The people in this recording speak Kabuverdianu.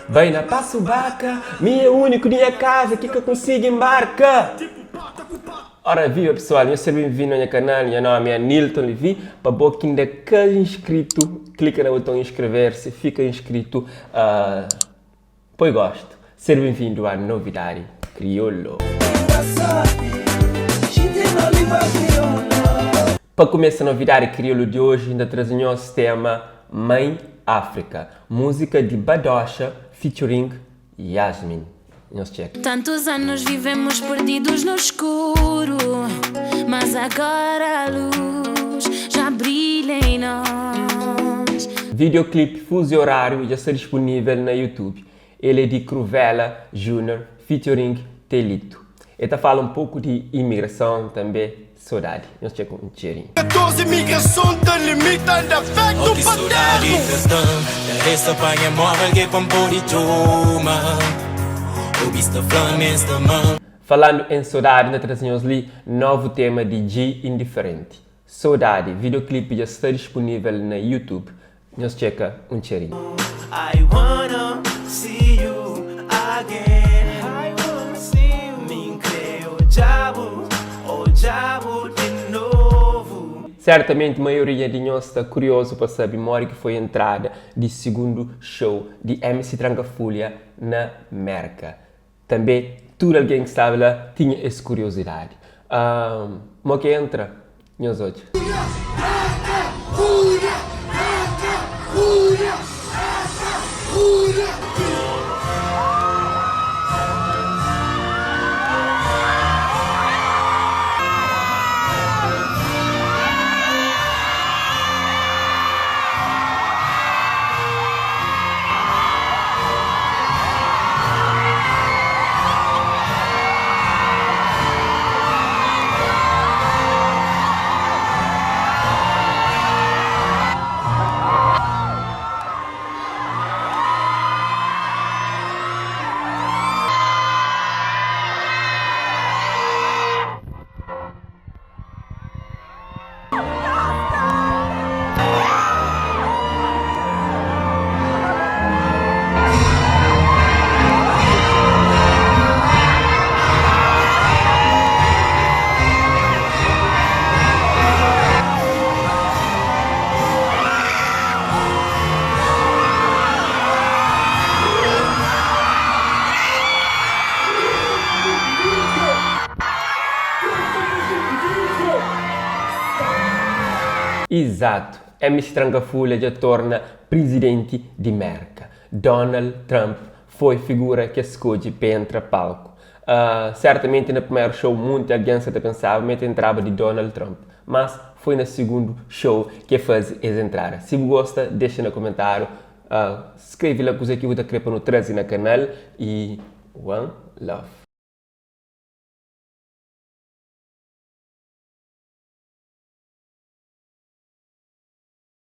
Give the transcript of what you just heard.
Bai na pasu baka, mi é úniku di nha kaza ki ka konsigi nbarka. Ora viva pesoal, nhos ser benvindu na nha kanal, nha nomi é Nilton Levy, pa bo ki inda ka inskritu, klika na boton inscrever-se, fika inskritu, uh, poi gostu, ser benvindu a Novidadi Kriolu. Pa kumesa Novidadi Kriolu di oji, N ta traze nhos tema Mãe África. Música di Badoxa featuring Yasmin. Nhos txeka. Tantos anos vivemos perdidos no escuro Mas agora a luz já brilha em nós. Videoclip Fuso e Horário dja sta disponível na YouTube. El é di Cruvella Junior featuring Telito. El ta fala un poku di imigrason tanbe sodadi. Nhos txeka un txerinhu. 14 imigrason ta limita anda afetu Oh ki sodadi paternu. ta sta-m Ta resta pa nha móvel ke pa N pode txoma Obi sta fla-m es ta ama-m. Falandu en sodadi N ta traze nhos li novu tema di Dji Indiferenti. Sodadi, videoclip dja sta dispunivel na YouTube. Nhos txeka un txerinhu. I wanna see you again I wanna see you Mi N kre odja-bu, odja-bu di novu. Sertamenti maioria di nhos sta kuriozu pa sabe modi ki foi entrada di sigundu show di MC Tranka Fulha na Merka. Tanbe tudu algen ki staba la tinha es kuriozidadi. Mo ki entra? Nhos odja. Izatu, MC Tranka Fulha dja torna prizidenti di Merka. Donald Trump foi figura ki es skodje pa entra palku. Sertamenti na primeru show munti algen sa ta pensaba ma el ta entraba di Donald Trump, mas foi na sigundu show ki el faze es entrada. Si bu gosta, dexa na komentariu, skreve la kuze ki bu ta kre pa nu traze na kanal y one love.